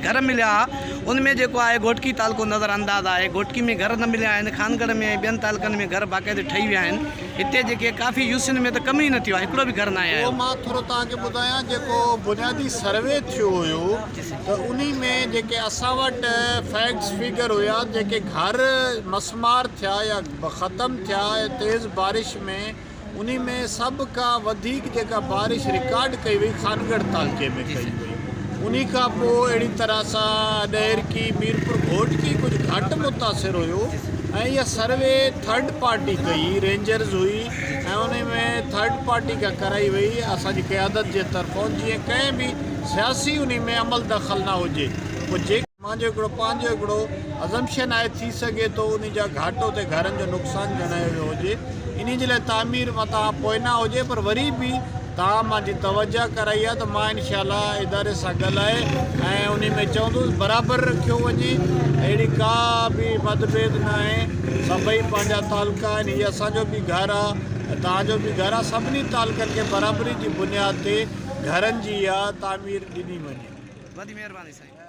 گهر مليا ها ان ۾ جيڪو آهي گهوٽڪي تعلقو نظر انداز آهي گهوٽڪي ۾ گهر نه مليا آهن خانڳڙهه ۾ ۽ ٻين تعلقن ۾ گهر باقاعدي ٺهي ويا آهن هتي جيڪي ڪافي يوسين ۾ ته ڪم ئي نه ٿيو آهي هڪڙو به گهر ناهي اهو آيو. مان ٿورو توهان کي ٻڌايان جيڪو بنيادي سروي ٿيو هيو ته انهي ۾ جيڪي اسان وٽ فيڪٽس فگر هيا جيڪي گهر مسمار ٿيا يا ختم ٿيا تيز بارش ۾ انهي ۾ سڀ کان وڌيڪ جيڪا بارش رڪارڊ ڪئي وئي خانڳڙهه تعلقي ۾ ڪئي وئي انهي کان پوء اهڙي طرح سان ڏهرڪي ميرپور گهوٽڪي ڪجهه گهٽ متاثر هيو ۽ اها سروي ٿرڊ پارٽي ڪئي رينجرز هئي ۽ انهي ۾ ٿرڊ پارٽي کان ڪرائي وئي اسان جي قيادت جي طرفون جيئن ڪنهن به سياسي انهي ۾ عمل دخل نه هجي پوء جيڪي مانجو هڪڙو پنهنجو هڪڙو ازمپشن آهي ٿي سگهي ٿو انهي جا گهاٽو تي گهرن جو نقصان ڄاڻايو ويو هجي انهي جي لاء تعمير متان پوئنا هجي پر وري به توهان مانجي توجه ڪرائي آهي ته مان انشاء الله اداري سان ڳالهائي ۽ انهي ۾ چوندس برابر رکيو وڃي اهڙي ڪا به متڀيد ناهي سڀئي پنهنجا تعلقا آهن هي اسان جو به گهر آهي توهان جو به گهر آهي سڀني تعلقن کي برابري جي بنياد تي گهرن جي اها تعمير ڏني وڃي. وڏي مهرباني سائين.